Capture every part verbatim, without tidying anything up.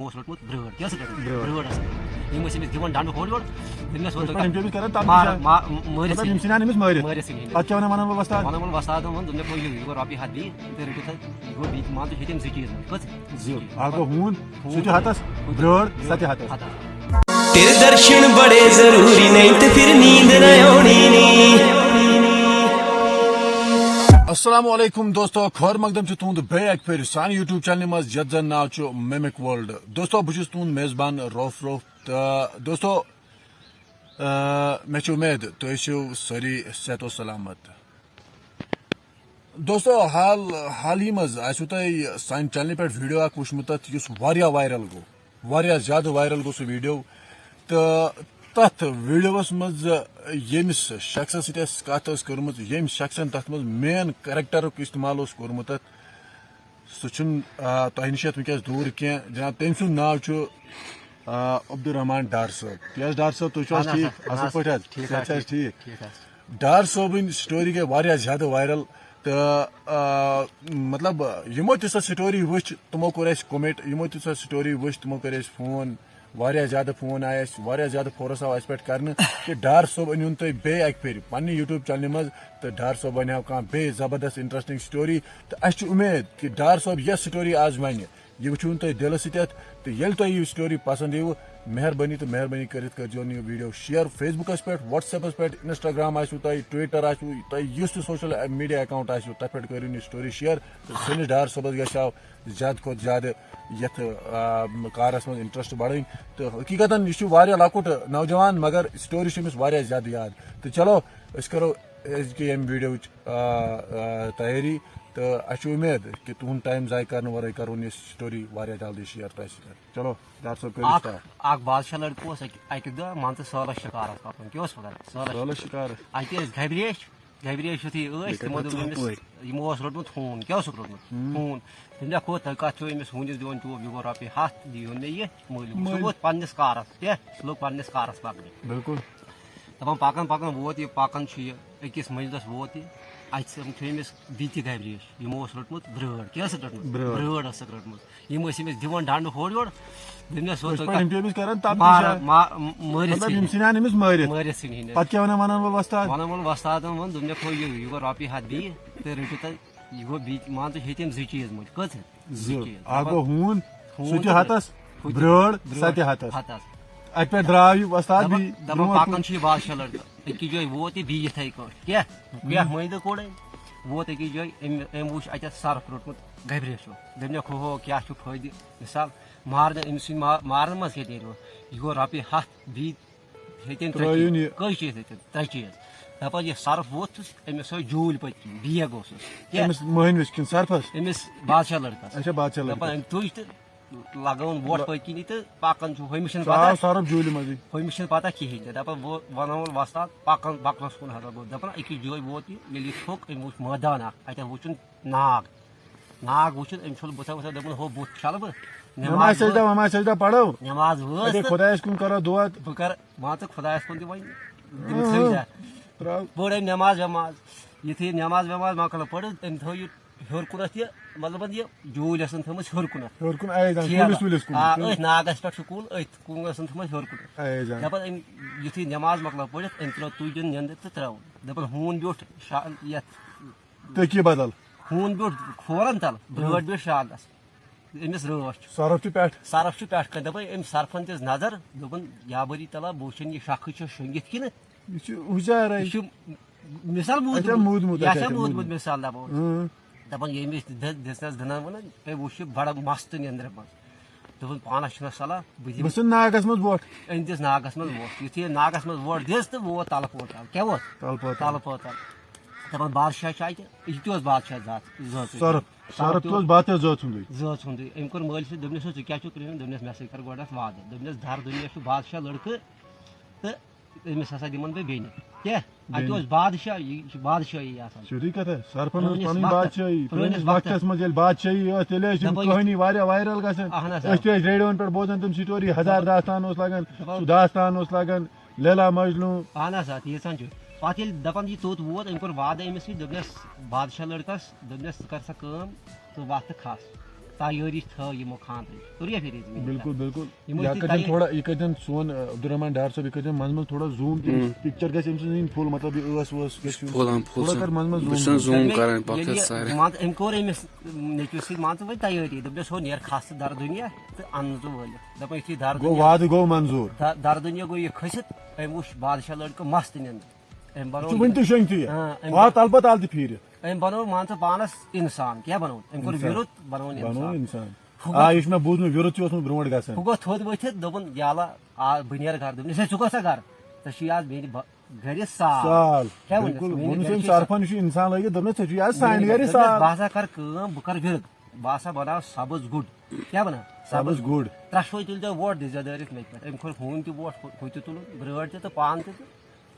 اوس روٚٹمُت برٲر، کیٛاہ ٲس رٔٹمٕژ؟ برٲر۔ برٲر ٲس۔ یِم ٲسۍ أمِس دِوان ڈنڈٕ ہورٕ یورٕ، یِم ٲسۍ یِتھ پٲٹھۍ وۄنۍ أمۍ چھِ أمِس کران تَمہِ مار-، نِش ما-، مٲرِتھ مطلب، یِم ژھٕنۍ۔ ژھٕنان أمِس مٲرِتھ۔ مٲرِتھ ژھٕنۍ أمِس۔ پَتہٕ کیٛاہ وَنان وَنان وۄستاد؟ وَنان ووٚن وۄستادَن ووٚن، دوٚپنَکھ، "ہُہ یہِ گوٚو رۄپیہِ ہَتھ بیٚیہِ، تہٕ رٔٹِو سا، یہِ گوٚو بیٚیہِ، مان ژٕ، ہیٚتہِ أمۍ زٕ چیٖز، کٔژ؟ زٕ۔ اَکھ گوٚو ہوٗن، سُہ تہِ ہَتَس، برٲر، سۄ تہِ ہَتَس۔ تیرے درشن بڑے ضروری نہیں تو پھر نیند نہ آنی نی۔ السلام علیکم دوستو، خٲر مقدم چھُ تُہُنٛد بیٚیہِ اَکہِ پھِرِ سانہِ YouTube چینلہِ منٛز، یَتھ زَن ناو چھُ مِمِک ورلڈ۔ دوستو، بہٕ چھُس تُہُنٛد میزبان روف روف۔ تہٕ دوستو، آ، مےٚ چھِ اُمید تُہۍ ٲسِو سٲری صحت و سلامت۔ دوستو، حال حالٕے منٛز آسِوٕ تۄہہِ سانہِ چینلہِ پٮ۪ٹھ ویٖڈیو اَکھ وٕچھمُت، تَتھ یُس واریاہ وایرل گوٚو، واریاہ زیادٕ وایرل گوٚو سُہ ویٖڈیو۔ تہٕ تَتھ ویٖڈیوَس منٛز ییٚمِس شخصَس سۭتۍ اَسہِ کَتھ ٲس کٔرمٕژ، ییٚمہِ شخصَن تَتھ منٛز مین کریکٹرُک استعمال اوس کوٚرمُت، تَتھ سُہ چھُنہٕ، آ، تۄہہِ نِش یَتھ وٕنکیٚس دوٗر کینٛہہ۔ جِناب، تٔمۍ سُنٛد ناو چھُ، آ، عبدالرحمان ڈار صٲب۔ تی حظ ڈار صٲب، تُہۍ چھِو حظ اَہَن حظ، ٹھیٖک؟ اَہَن حظ، اَصٕل پٲٹھۍ حظ؟ ٹھیٖک صحت حظ، چھا حظ ٹھیٖک؟ ٹھیٖک حظ۔ ڈار صٲبٕنۍ سٹوری گٔے واریاہ زیادٕ وایرل تہٕ، آ، مطلب، یِمو تہِ سۄ سٹوری وٕچھ، تِمو کوٚر اَسہِ کومینٹ، یِمو تہِ سۄ سٹوری وٕچھ، تِمو کٔرۍ اَسہِ فون، واریاہ زیادٕ فون آے اَسہِ، واریاہ زیادٕ فورس آو اَسہِ پٮ۪ٹھ کرنہٕ کہِ ڈار صٲب أنِوُن تُہۍ بیٚیہِ اَکہِ پھِرِ پننہِ YouTube چینلہِ منٛز تہٕ ڈار صٲب وَنہِ ہاو کانٛہہ بیٚیہِ زبردست انٹرسٹنگ سٹوری۔ تہٕ اَسہِ چھِ اُمید کہِ ڈار صٲب یۄس سٹوری آز وَنہِ، یہِ وٕچھِوُن تُہۍ دِلہٕ سۭتۍ اَتھ۔ تہٕ ییٚلہِ تۄہہِ یہِ سٹوری پسنٛد یِیوٕ، مہربٲنی تہٕ مہربٲنی کٔرِتھ کٔرۍزیون یہِ ویٖڈیو شیئر Facebook-س پٮ۪ٹھ، WhatsApp-س پٮ۪ٹھ، Instagram آسِوٕ تۄہہِ، Twitter آسِوٕ تۄہہِ، یُس تہِ سوشل میٖڈیا اکاؤنٹ آسِوٕ، تَتھ پٮ۪ٹھ کٔرِو یہِ سٹوری شیئر۔ تہٕ سٲنِس ڈار صٲبَس گژھِ ہا زیادٕ کھۄتہٕ زیادٕ یَتھ، آ، کارَس منٛز انٹرسٹ بڑٕنۍ۔ تہٕ حقیٖقتاً یہِ چھُ واریاہ لۄکُٹ نوجوان، مگر سٹوری چھِ أمِس واریاہ زیادٕ یاد۔ تہٕ چلو، أسۍ کَرو أزکہِ ییٚمہِ ویٖڈیوٕچ، آ، آ، تیٲری۔ تہٕ اَسہِ چھِ اُمید کہِ تُہُنٛد ٹایم ضایع کرنہٕ ورٲے کَرون یہِ سٹوری واریاہ جلدی شیئر تۄہہِ سۭتۍ۔ چلو، ڈار صٲب، کٔرِو اکھ start۔ اکھ بادشاہ لڑکہٕ اوس اکہِ اکہِ دۄہ، مان ژٕ، سٲلس شکارس پکان۔ کیٛاہ اوس پکان؟ سٲلس۔ سٲلس شکارس۔ اتہِ ٲسۍ گبرِ ٲسۍ، گبرِ ٲسۍ یُتھُے ٲسۍ، تِمو دوٚپ أمِس، یِمو اوس روٚٹمُت ہوٗن۔ کیٛاہ اوسُکھ روٚٹمُت؟ ہوٗن۔ تٔمۍ لیکھو، تُہۍ کتھ چھِو أمِس ہوٗنِس دِوان چوب، یہِ گوٚو رۄپیہِ ہتھ، دِیِو مےٚ یہِ مٔلۍ۔ سُہ مٔلۍ۔ ووت پننِس کارس، کیٛاہ؟ سُہ لوٚگ پننِس کارس پکنہِ۔ بِلکُل۔ دپان پکان پکان ووت یہِ، پکان چھُ یہِ، أکِس منزلس ووت یہِ، اتہِ چھِ أمۍ تھٲومٕژ بیٚیہِ تہِ گبرِ ٲسۍ، یِمو اوس روٚٹمُت برٲر۔ کیٛاہ ٲسٕکھ رٔٹمٕژ؟ برٲر۔ برٲر ٲسٕکھ رٔٹمٕژ۔ یِم ٲسۍ أمِس دِوان ڈنڈٕ ہورٕ یورٕ۔ دوٚپنَس، ہُہ یِتھ تُہۍ پٲٹھۍ یِم کَتھ چھِ أمِس کران، تَتھ ماران، نِش ما-، مٲرِتھ مطلب، ژھٕنۍ یِم ہِنٛدۍ۔ ژھٕنان أمِس مٲرِتھ۔ مٲرِتھ ژھٕنۍ ہِنٛدۍ۔ پَتہٕ کیٛاہ وَنان، وَنان وول وۄستاد؟ وَنان وول وۄستادَن ووٚن، دوٚپنَکھ، ہُہ یہِ، یہِ گوٚو رۄپیہِ ہَتھ بیٚیہِ، تہٕ رٔٹِو تُہۍ، یہِ گوٚو بیٚیہِ، مان ژٕ، ہیٚتہِ أمۍ زٕ چیٖز مٔلۍ۔ کٔژ ہیٚتہِ؟ زٕ۔ چیٖز۔ اَکھ گوٚو ہوٗن، ہوٗن سُہ تہِ تہٕ ہَتَس، ہُہ تہِ۔ برٛٲر، سۄ برٛٲر۔ تہِ ہَتَس۔ ہَتَس۔ اَتہِ پٮ۪ٹھ درٛاو یہِ وۄستاد دَپان، بیٚیہِ دَپان برٛونٛٹھ پَکان کُن۔ چھُ یہِ بادشاہ لٔڑکہٕ۔ أکِس جایہِ ووت یہِ بیٚیہِ یِتھَے کٲٹھۍ۔ کیٛاہ؟ کیٛاہ مٲنۍ تو کوٚڑ أمۍ؟ ووت أکِس جایہِ، أمۍ، أمۍ وٕچھ اَتٮ۪تھ سرپھ روٚٹمُت گبرِ ہیوٗ۔ دوٚپنَکھ، ہُہ، ہُہ، کیٛاہ چھُ فٲیدٕ؟ مِثال، مارنہٕ، أمۍ سٕنٛدِ ما-، مارنہٕ منٛز کیٛاہ نیرِ؟ یہِ گوٚو رۄپیہِ ہَتھ، بیٚیہِ ہیٚتٮ۪ن ترٛےٚ رٲیُن چیٖز۔ یہِ۔ کٔژ چیٖز ہیٚتٮ۪ن؟ ترٛےٚ چیٖز۔ دَپان، یہِ سرپھ ووٚتھُس، أمِس ٲسۍ جوٗلۍ پٔتۍ کِنۍ، بیگ اوسُس۔ کیٛاہ؟ أمِس مٔہنوِس کِنہٕ سرپھَس؟ أمِس بادشاہ لٔڑکَس۔ اچھا، بادشاہ لٔڑکَس۔ دَپان، أمۍ تُج تہٕ لگٲوُن ووٹ پٔتۍ کِنی تہٕ پکان چھُ، ہُمِس چھِنہٕ سُہ آو پتہ، سۄرُپھ جوٗلہِ منٛزٕے۔ ہُمِس چھِنہٕ پتہ کِہیٖنۍ تہِ۔ دَپان، وۄنۍ وَنو وۄنۍ وۄستاد، پکان، پکنس کُن ہسا گوٚو۔ دَپان، أکِس جایہِ ووت یہِ، ییٚلہِ یہِ تھوٚک، أمۍ وُچھ مٲدان اکھ، اَتٮ۪ن وُچھُن ناگ۔ ناگ وٕچھُن، أمۍ چھوٚل بُتھا وُتھا، دوٚپُن، ہو، بُتھ چھَلہٕ بہٕ، نٮ۪ماز نٮ۪ماز سجدہ، پٔر۔ وٮ۪ماز سجدہ پرو۔ نٮ۪ماز وٲژ اَدے تہٕ خۄدایَس کُن کرو دُعا۔ بہٕ کَرٕ، مان ژٕ، خۄدایَس کُن تہِ وۄنۍ، تٔمِس اۭں، تھٲوزِ۔ ترٛاو۔ پٔر أمۍ نٮ۪ماز وٮ۪ماز۔ یُتھُے یہِ نٮ۪ماز وٮ۪ماز مۄکلٲو پٔرِتھ، أمۍ تھٲو یہِ ہیوٚر کُنَتھ یہِ، مطلب، یہِ جوٗلۍ ٲسن تھٲومٕژ ہیوٚر کُنَتھ۔ ہیوٚر کُن آیہِ زَن، ٹھیلہٕ۔ کُلِس وُلِس کُن۔ آ، أتھۍ ناگَس پٮ۪ٹھ چھُ کُل، أتھۍ کُنٛگَس ٲسن تھٲومٕژ ہیوٚر کُنَتھ۔ آیہِ زَن۔ دَپان أمۍ، یُتھُے نٮ۪ماز مۄکلٲو پٔرِتھ، أمۍ ترٛٲو تُج دیُن نیٚنٛدٕر تہٕ ترٛٲوٕن۔ دَپان، ہوٗن بیوٗٹھ شا-، یَتھ۔ تٔکی بدل۔ ہوٗن بیوٗٹھ کھورَن تَل، برٛٲر بیوٗٹھ شالَس۔ أمِس رٲچھ۔ سۄرُپھ چھُ پٮ۪ٹھ۔ سۄرُپھ چھُ پٮ۪ٹھ کَنہِ۔ دَپان، أمۍ سۄرپھَن دِژ نظر، دوٚپُن، یا بٔری تَلا، بہٕ وٕچھَن یہِ شَکھٕے چھا شۄنٛگِتھ کِنہٕ۔ یہِ چھُ ہُشارَے۔ یہِ چھُ مِثال موٗدمُت۔ اچھا، موٗدمُت، یہِ اچھا، چھا اچھا، موٗدمُت موٗدمُت۔ مِثال دَپو۔ اۭں۔ دَپان، ییٚمِس دِ-، دِژنَس دٕنَن وٕنَن، أمۍ وٕچھ یہِ بَڑٕ مَستہٕ نیٚنٛدرِ منٛز۔ دوٚپُن، پانَس چھُنہ صلاح، بہٕ دِمہٕ۔ بہٕ ژھٕن ناگَس منٛز وۄٹھ۔ أمۍ دِژ ناگَس منٛز وۄٹھ۔ یُتھُے أمۍ ناگَس منٛز وۄٹھ دِژ تہٕ ووت تَلہٕ پوتَل۔ کیٛاہ ووت؟ تَلہٕ پوتَل۔ تَلہٕ پوتَل۔ دَپان، بادشاہ چھُ اَتہِ، یہِ تہِ اوس بادشاہ ذات، ذٲژٕے۔ سۄرُپھ، سۄرُپھ تہِ اوس بادشاہ ذٲژ ہُنٛدُے۔ ذٲژ ہُنٛدُے۔ أمۍ کوٚر مٲلۍ سۭتۍ، دوٚپنَس، "ژٕ کیٛاہ چھُکھ کران؟" دوٚپنَس، "مےٚ سۭتۍ کر گۄڈٕنٮ۪تھ وعدٕ۔" دوٚپنَس، "دَر دُنیا چھُ بادشاہ لٔڑکہٕ تہٕ أمِس ہسا دِمَن بہٕ بیٚنہِ۔" کیٛاہ؟ اَتہِ بیٚنہِ۔ اوس بادشاہ، یہِ چھِ بادشٲہی آسان۔ سیوٚدُے کَتھا، سۄرپھَن اوس پرٛٲنِس پَنٕنۍ وقتَس، بادشٲہی، پرٛٲنِس پرٛٲنِس وقتَس۔ وقتَس منٛز ییٚلہِ بادشٲہی ٲس، تیٚلہِ ٲسۍ یِم دَپان، کٕہٲنی واریاہ وایرَل گژھان۔ اَہَن حظ، آ۔ أسۍ تہِ ٲسۍ ریڈیوَن پٮ۪ٹھ بوزان تِم سٹوری، ہزار دَپان، داستان اوس لَگان، دَپان، سُہ داستان اوس لَگان، لیلا مجنوٗ۔ اَہَن حظ، آ، تیٖژ ہَن چھُ۔ پَتہٕ ییٚلہِ دَپان یہِ توٚت ووت، أمۍ کوٚر وعدٕ أمِس سۭتۍ، دوٚپنَس بادشاہ لٔڑکَس، دوٚپنَس، "ژٕ کر سا کٲم، ژٕ وَتھ تہٕ کھَس۔" تیٲری تھٲو یِمو خانٛدرٕچ۔ کوٚر یہِ فِرِز میٛٲنۍ بِلکُل بِلکُل۔ یِمو یا تہِ کٔرۍزٮ۪ن تیٲری۔ تھوڑا، یہِ کٔرۍزٮ۪ن سون، آ، عبدالرحمان ڈار صٲب، یہِ کٔرۍزٮ۪ن منٛزٕ منٛزٕ تھوڑا زوٗم تہِ، پِکچر گژھِ أمۍ سٕنٛز یِنۍ فُل، مطلب یہِ ٲس وٲس گژھِ یُن۔ پھولان پھول تھوڑا سان۔ کر منٛزٕ منٛزٕ بہٕ چھُس زوٗم۔ نہٕ زوٗم ییٚلہِ- کران پکھ ییٚلہِ سارے۔ مان ژٕ، أمۍ کوٚر أمِس نیٚچوِس سۭتۍ مان ژٕ وۄنۍ تیٲری، دوٚپنَس ہو نیر کھس ژٕ دَرٕ دُنیا تہٕ اَن نہٕ ژٕ وٲلِتھ۔ دَپان یُتھُے دَرٕ گوٚو دُنیا وعدٕ گوٚو منظوٗر۔ دَ- دَرٕ دُنیا گوٚو یہِ کھٔسِتھ، أمۍ وُچھ بادشاہ لٔڑکہٕ مَس تہِ نِنہٕ۔ أمۍ ژٕ بَنوو وٕنہِ تہِ شۄنٛگتھٕے۔ آ، أمۍ واتھ تَلہٕ پَتہٕ تَلہٕ تہِ پھیٖرِتھ۔ أمۍ بَنوو مان ژٕ پانَس اِنسان، کیٛاہ بَنوو؟ أمۍ کوٚر اِنسان۔ وِرُد، بَنوو بَنوو اِنسان۔ اِنسان۔ ہُہ آ، گوٚو- یہِ چھُ مےٚ بوٗزمُت، وِرُد چھُ اوسمُت برونٛٹھ گژھان۔ ہُہ گوٚو تھوٚد ؤتھِتھ، دوٚپُن، "یالہ، آ، بہٕ نیرٕ گرٕ۔" دوٚپُن، "ہے، ژٕ کوٚت سا گرٕ؟ ژےٚ چھُے آز میٛانہِ ب-، گرِ سال۔" سال۔ کیٛاہ ووٚنُس؟ بِلکُل، میٛانہِ ووٚنُس گرِ أمۍ چھُ سال۔ سرپنچ چھُ اِنسان لٲگِتھ، دوٚپنَس، "ژےٚ چھُے آز سانہِ گرِ دوٚپُن، سال۔" "بہٕ ہسا کر کٲم، بہٕ کر وِرد، بہٕ ہسا بناو سبٕز گُڈ۔" کیٛاہ بناو؟ سبٕز گُڈ۔ ترٛٹھ وٲے تُلۍ زیو ووٹ، دِژ زیو دٲرِتھ مےٚ پٮ۪ٹھ۔ أمۍ کھوٚر ہوٗنۍ تہِ ووٹ، ہُہ ہُہ تہِ تُلُن، برٲر تہِ تہٕ پانہٕ تہِ تہٕ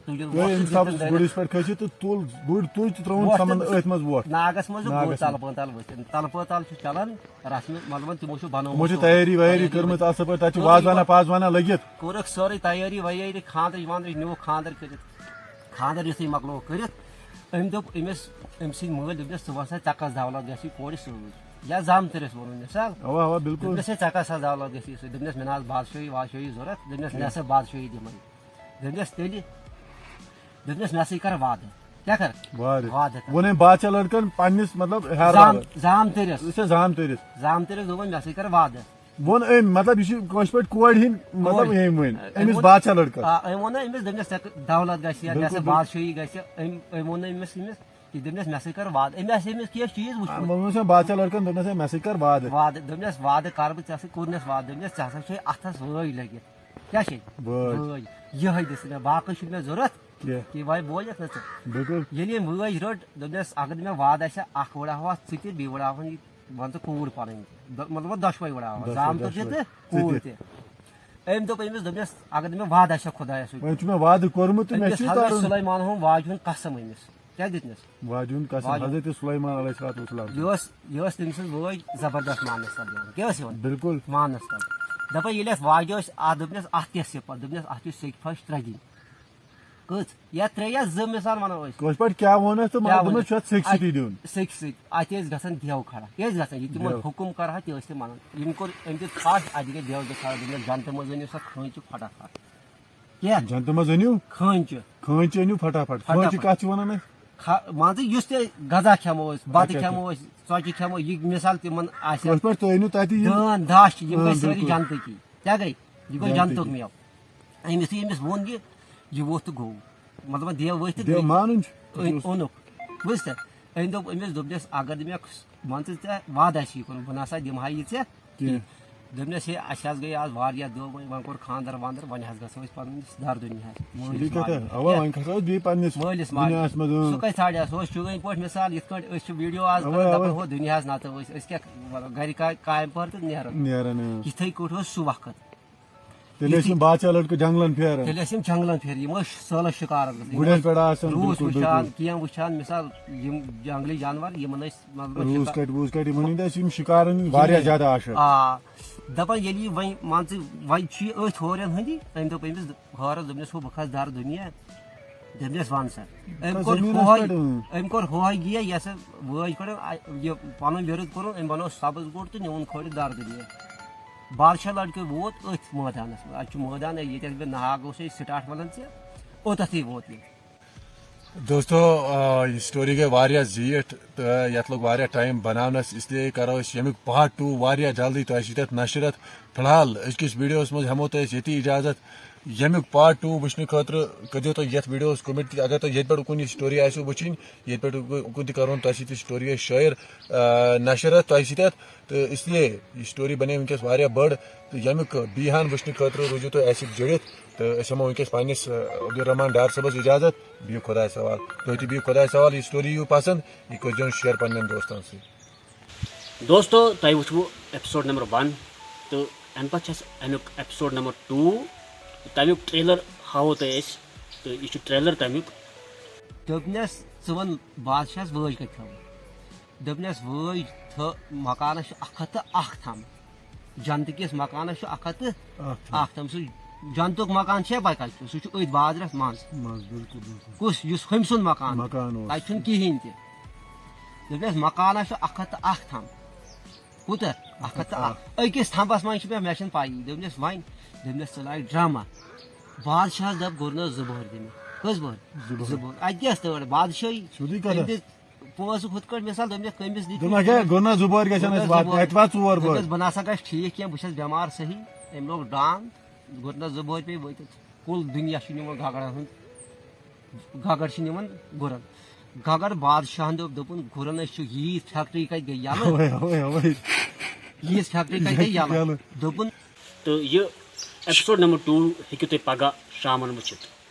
تُلِن تہٕ تُہۍ أمۍ دِژٕن سبٕز دٲرِتھ۔ گُڈِس پٮ۪ٹھ کھٔسِو تہٕ تُل گُڈ تُج تہٕ ترٛووُن ووٹ سَمَن تہِ أتھۍ منٛز ووٹ۔ ناگس منٛز گوٚو ناگس منٛز۔ تلہٕ پٲنٛژھ تلہٕ ؤتھِتھ۔ تلہٕ پٲنٛژھ تلہٕ چھُ چلان رسمہِ، مطلب تِمو چھُ بنومُت۔ یِمو چھِ تیٲری ویٲری کٔرمٕژ اَصٕل پٲٹھۍ، تَتہِ چھِ وازوانہ پازوانہ لٔگِتھ۔ کوٚرُکھ سٲرٕے تیٲری ویٲری، خانٛدرٕچ وانٛدرٕچ نیوٗکھ خانٛدر کٔرِتھ۔ خانٛدر یُتھُے مۄکلووُکھ کٔرِتھ، أمۍ دوٚپ أمِس، أمۍ سٕنٛدۍ مٲلۍ دوٚپنَس، "ژٕ وَن سا، ژےٚ کَس دولت گژھی کورِ سۭتۍ؟" یا زامتٕرِس ووٚن أمِس، "سَر۔" اَوا، اَوا، بِلکُل۔ دوٚپنَس، "ہے، ژےٚ کَس حظ دولت گژھی سۭتۍ؟" دوٚپنَس، "مےٚ نہ حظ بادشٲہی وادشٲہی ضوٚرَتھ۔" دوٚپنَس، "مےٚ ہسا بادشٲہی دِمَے۔" دوٚپنَس، "تیٚلہِ"، دوٚپنَس، "مےٚ سۭتۍ کَر وعدٕ۔" کیٛاہ کَر؟ وارٕ۔ وعدٕ کَر۔ ووٚن أمۍ بادشاہ لٔڑکَن پنٛنِس، مطلب، ہیرٕ زام-، بابَس۔ زامتٕرِس۔ یُس اَسہِ زامتٕرِس۔ زامتٕرِس دوٚپُن، "مےٚ سۭتۍ کَر وعدٕ۔" ووٚن أمۍ، مطلب، یہِ چھُ کٲنٛسہِ پٲٹھۍ کورِ ہِنٛدۍ، مطلب، کورِ۔ أمۍ ؤنۍ۔ أمۍ أمِس ووٚن، بادشاہ لٔڑکَس۔ آ، أمۍ ووٚن أمِس، دوٚپنَس، "ژےٚ دولت گژھِ یا مےٚ بِلکُل، سا بِلکُل۔ بادشٲہی گژھِ۔" أمۍ، أمۍ ووٚن نہٕ أمِس، أمِس، یہِ دوٚپنَس، "مےٚ سۭتۍ کَر وعدٕ۔" أمۍ آسہِ أمِس کینٛہہ چیٖز آ، وٕچھمُت۔ ووٚنمَس أمۍ بادشاہ لٔڑکَن، دوٚپنَس، "ہے، مےٚ سۭتۍ کَر وعدٕ۔" وعدٕ، دوٚپنَس، "وعدٕ کَرٕ بہٕ ژےٚ سۭتۍ؟" کوٚرنَس وعدٕ، دوٚپنَس، "ژےٚ ہسا چھے اَتھَس وٲج لٔگِتھ۔" کیٛاہ چھے؟ وٲج۔ وٲج۔ یِہوٚے دِژ مےٚ، باقٕے چھُنہٕ مےٚ ضوٚرَتھ کینٛہہ۔ کینٛہہ، وۄنۍ بوزَکھ نہ ژٕ۔ بِلکُل۔ ییٚلہِ أمۍ وٲج رٔٹ، دوٚپنَس، "اگر نہٕ مےٚ وعدٕ آسہِ ہا، اَکھ وٕڑاوہَس ژٕ تہِ، بیٚیہِ وٕڑاوہَن یہِ، وَن ژٕ کوٗر پَنٕنۍ تہِ۔" دۄ-، مطلب، دۄشوَے وٕڑاوہَن، دۄشوَے، زامتٕر تہِ دۄشوَے۔ تہٕ ژٕ کوٗر تہِ۔ تہِ۔ أمۍ دوٚپ أمِس، دوٚپنَس، "اگر نہٕ مےٚ وعدٕ آسہِ ہا خۄدایَس سۭتۍ۔" وۄنۍ چھُ مےٚ وعدٕ کوٚرمُت تہٕ مےٚ أمِس چھُ یہِ حضرت تَرُن۔ سُلیمان ہُنٛد واجہِ ہُنٛد قسم أمِس۔ کیٛاہ دیُتنَس؟ واجہِ ہُنٛد قسم، واجہِ۔ حضرت سلیمان علیہ الصلوۃ والسلام۔ یہِ ٲس، یہِ ٲس تٔمۍ سٕنٛز وٲج زبردست ماننَس تَل دِوان۔ کیٛاہ ٲس یِوان؟ بِلکُل۔ ماننَس تَل۔ دَپان ییٚلہِ اَتھ واجہِ ٲسۍ، اَتھ دوٚپنَس، اَتھ کیٛاہ صِفت؟ دوٚپنَس، اَتھ چھِ سیٚکہِ پھَش ترٛےٚ دِنۍ۔ کٔژ؟ یا ترٛےٚ یا زٕ، مِثال وَنو أسۍ۔ کٲشِر پٲٹھۍ کیٛاہ ووٚن اَسہِ تہٕ کیٛاہ دوٚپمَس، ووٚنُس؟ چھُ اَتھ سیٚکہِ سۭتی دیُن۔ سیٚکہِ سۭتۍ۔ اَتہِ ٲسۍ گژھان دیو کھڑا۔ کیٛاہ ٲسۍ گژھان؟ یہِ تِمَن دیو۔ حُکُم کَرٕہا، تہِ ٲسۍ تِم مانان۔ یِم کوٚر أمۍ دیُت پھَش، اَتہِ گٔے دیو زٕ کھڑا، دوٚپنَس، "جنتہٕ منٛز أنِو سا کھٲنٛچہِ پھٹافٹ۔" کیٛاہ؟ جنتہٕ منٛز أنِو، کھٲنٛچہِ۔ کھٲنٛچہِ أنِو پھٹافٹ۔ کھٲنٛچہِ پھٹافٹ۔ کَتھ چھِ وَنان أسۍ؟ کھا-، مان ژٕ، یُس تہِ غذا کھٮ۪مو أسۍ، بَتہٕ اچھا، کھٮ۪مو أسۍ، ژۄچہِ کھٮ۪مو، یہِ مِثال تِمَن آسہِ۔ کٲشِر پٲٹھۍ تُہۍ أنِو تَتہِ یہِ۔ دٲن، دَچھ، یِم آ، گٔے سٲری بِلکُل۔ جنتٕکی۔ کیٛاہ گٔے؟ یہِ گوٚو جنتٕکی۔ جنتُک مٮ۪وٕ۔ أمِس یُتھُے أمِس ووٚن یہِ، یہِ ووٚتھ تہٕ گوٚو۔ مطلب، دیو ؤتھۍ تہٕ دیو گٔے۔ مانُن چھُ۔ أنۍ-، اوٚنُکھ۔ بوٗزتھا؟ أمۍ دوٚپ، أمِس دوٚپنَس، "اگر نہٕ مےٚ مان ژٕ ژےٚ وعدٕ آسی کوٚرمُت، بہٕ نہ سا دِمہٕ ہا یہِ ژےٚ کینٛہہ۔" دوٚپنَس، "ہے، اَسہِ حظ گٔے آز واریاہ دۄہ، وۄنۍ، وۄنۍ کوٚر خانٛدر وانٛدر، وۄنۍ حظ گژھو أسۍ پَنُن دار دُنیاہَس، مٲلِس صحیح کَتھا۔ ماجہِ۔" اَوا، وۄنۍ کھسو أسۍ بیٚیہِ پنٛنِس مٲلِس ماجہِ۔ دُنیاہَس منٛز، اۭں۔ سُہ کَتہِ ژھانٛڈِ ہا؟ سُہ اوس چٲنۍ پٲٹھۍ مِثال، یِتھ کٲٹھۍ أسۍ چھِ ویٖڈیو آز اَوا، کَران، اَوا۔ دَپان، "ہُہ دُنیاہَس نَتہٕ ٲسۍ، أسۍ کیٛاہ وَنو، گَرِ کا-، کامہِ پَہر تہٕ نیران۔" نیران، اۭں۔ یِتھَے کٲٹھۍ اوس سُہ وقت۔ تیٚلہِ ٲسۍ یِم بادشاہ لٔڑکہٕ جنٛگلَن پھیران۔ تیٚلہِ ٲسۍ یِم جنٛگلَن پھیران، یِم ٲسۍ سٲلَس شِکارَس گژھان۔ یِم گُرٮ۪ن ٲسۍ پٮ۪ٹھ آسان، روٗس بِلکُل، وٕچھان، بِلکُل۔ کینٛہہ وٕچھان، مِثال، یِم جنٛگلی جانوَر، یِمَن ٲسۍ، مطلب، روٗس شِکار- کَٹہِ ووٗس کَٹہِ، یِمَن ہٕنٛدۍ ٲسۍ یِم شِکارَن ہٕنٛدۍ واریاہ زیادٕ عاشق۔ آ، دَپان، ییٚلہِ یہِ وۄنۍ، مان ژٕ، وۄنۍ چھُ یہِ أتھۍ ہورٮ۪ن ہٕنٛدی، أمۍ دوٚپ أمِس، ہورَس دوٚپنَس، "ہُہ، بہٕ کھَسہٕ دَرٕ دُنیا۔" دوٚپنَس، "وَن سا۔" أمۍ کَتھ کوٚر زٔمیٖنَس ہُہَے، پٮ۪ٹھ، اۭں۔ أمۍ کوٚر ہُہَے گِیا، یہِ ہسا وٲج کٔڑٕن، آ، یہِ پَنُن وِرُد کوٚرُن، أمۍ بَنوو سبٕز گُڈ تہٕ نیوٗن کھٲلِتھ دَرٕ دُنیا۔ بادشاہ لٔڑکہٕ ووت أتھۍ مٲدانَس منٛز۔ اَتہِ چھُ مٲدان، ییٚتٮ۪تھ مےٚ ناگ اوس، یہِ سٹاٹ وَنان ژےٚ، اوٚتَتھٕے ووت یہِ۔ دوستو، آ، یہِ story گٔے واریاہ زیٖٹھ تہٕ یَتھ لوٚگ واریاہ time بَناونَس، اس لیے کَرو أسۍ ییٚمیُک part two واریاہ جلدی تۄہہِ سۭتۍ نشرت۔ فی الحال أزکِس videoس منٛز ہٮ۪مو تۄہہِ أسۍ ییٚتی اِجازت۔ ییٚمیُک part two وٕچھنہٕ خٲطرٕ کٔرۍزیو تُہۍ یَتھ videoس comment، اگر تۄہہِ ییٚتہِ پٮ۪ٹھ کُنہِ story آسِوٕ وٕچھِنۍ، ییٚتہِ پٮ۪ٹھ کُ-، کُنہِ تہِ کَرون تۄہہِ سۭتۍ یہِ story أسۍ share، آ، نشرت تۄہہِ سۭتۍ۔ تہٕ اس لیے یہِ story بَنے وٕنکیٚس واریاہ بٔڑ۔ تہٕ ییٚمیُک بیٚیہِ ہن وٕچھنہٕ خٲطرٕ روٗزِو تُہۍ اَسہِ سۭتۍ جُڑِتھ۔ تہٕ أسۍ ہٮ۪مو وٕنکیٚس پنٛنِس، آ، عبدالرحمان ڈار صٲبَس اِجازت۔ بِہِو خۄدایَس حوال۔ تُہۍ تہِ بِہِو خۄدایَس حوال۔ یہِ story یِیِو پَسنٛد، یہِ کٔرۍزیو share پنٛنٮ۪ن دوستَن سۭتۍ۔ دوستو، تۄہہِ وٕچھوٕ episode number one، تہٕ اَمہِ پَتہٕ چھِ اَسہِ اَمیُک episode number two، تہٕ تَمیُک trailer ہاوو تۄہہِ أسۍ، تہٕ یہِ چھُ trailer تَمیُک۔ دوٚپنَس، "ژٕ وَن بادشاہَس وٲج کَتہِ تھاوو؟" دوٚپنَس، "وٲج تھٲو مکانَس چھُ اَکھ ہَتھ تہٕ اَکھ تھَم، جنتہٕ کِس مکانَس چھُ اَکھ ہَتھ تہٕ اَکھ تھَم۔ اَکھ تھَم، سُہ جنتُک مکان چھُ پَتہٕ کَتہِ چھُ؟ سُہ چھُ أتھۍ بازرَس منٛز۔" منٛز، بِلکُل، بِلکُل۔ کُس؟ یُس ہُمۍ سُنٛد مکان۔ مکان اوس۔ تَتہِ چھُنہٕ کِہیٖنۍ تہِ۔ دوٚپنَس، "مکانَس چھُ اَکھ ہَتھ تہٕ اَکھ تھَم۔" کوٗتاہ؟ اَکھ ہَتھ تہٕ اَکھ۔ أکِس تھمبَس منٛز چھِ مےٚ، مےٚ چھَنہٕ پَیی۔ دوٚپنَس، وۄنۍ، دوٚپنَس، ژٕ لاگ ڈرٛاما۔ بادشاہَس دوٚپ، گُرنَس زٕ بۄہرِ دِ مےٚ۔ کٔژ بۄہرِ؟ زٕ بۄہرِ۔ زٕ بۄہرِ۔ اَتہِ کیٛاہ ٲس تٲر؟ بادشٲہی۔ سیوٚدُے کَتھ۔ أمۍ دِژ پونٛسہٕ ہُتھ کٲٹھۍ، مِثال، دوٚپنَس، کٔمِس دِتھ؟ دوٚپنَس، ہے، گُرنَس زٕ بۄہرِ گژھن اَسہِ واتنہِ۔ اَتہِ واتہِ ژور بۄہرِ۔ دوٚپنَس، بہٕ نہ سا گژھٕ ٹھیٖک کینٛہہ، بہٕ چھَس بٮ۪مار صحیح۔ أمۍ لوگ ڈانٛگ، گُرنَس زٕ بۄہرِ پیٚیہِ وٲتِتھ۔ کُل دُنیا چھُ نِوان گگرَن ہُنٛد، گگر چھِ نِوان گُرَن۔ گگر بادشاہَن دوٚپ، دوٚپُن، گُرَن أسۍ چھِ ییٖژ فیکٹری کَتہِ گٔے یَلہٕ؟ اوے، اوے، اوے۔ ییٖژ فیکٹری کَتہِ گٔے یَلہٕ؟ یَلہٕ۔ دوٚپُن، تہٕ یہِ ایپیسوڈ نمبر ٹوٗ ہیٚکِو تُہۍ پگاہ شامَن وٕچھِتھ۔